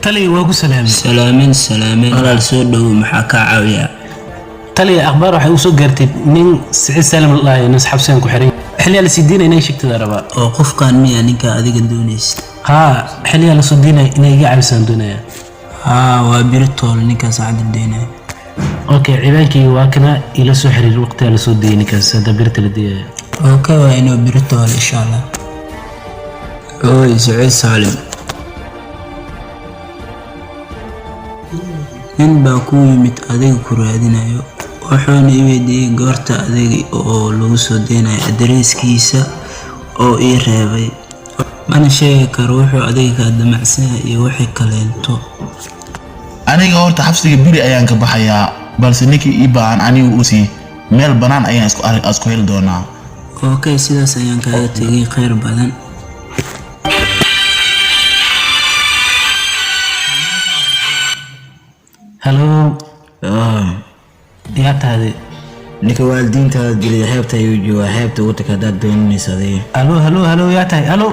Taliya, waa ku salaamay. Salaamin, salaamin walaal, soo dhowow. Maxaa kaa caawiyaa? Taliya, akhbaar waxay u soo gaartay nin Siciid Saalim la dhahayo, nin xabsigan ku xiran, xilliyaa lasii diinaya inay sheegtada rabaa. Oo qofkan miyaa ninka adiga doonaysid? Haa, xilliyaa lasoo diinaya inay iga caawisaan doonaya. Haa, waa biritool ninkaas cadda deynaya. Okay, ciwaankii waa kana, ila soo xiriir waqtigaa lasoo diiyay ninkaas hadda birta la diiyaya. Okay, waa inuu biritool insha Allah. Ooy Siciid Saalim, nin baa ku yimid adiga ku raadinayo, wuxuuna i weydiiyey goorta adiga oo lagu soo deynayo, adareyskiisa oo ii reebay. Mana sheegi karo wuxuu adiga kaa damacsan yahay iyo wixii kaleento. Aniga horta xabsiga beri ayaan ka baxayaa, balse ninkii ii baahan anigu u sii meel bannaan ayaan isku arag isku heli doonaa. Okay, sidaas ayaan kaaga tegay, khayr badan. Halo, yaa tahday? Ninka waalidiintaada dilay xeebta ayuu joogaa, xeebta ugu tag haddaad doonanaysa adiga. Halo, halo, halo, yaa tahay? Halo.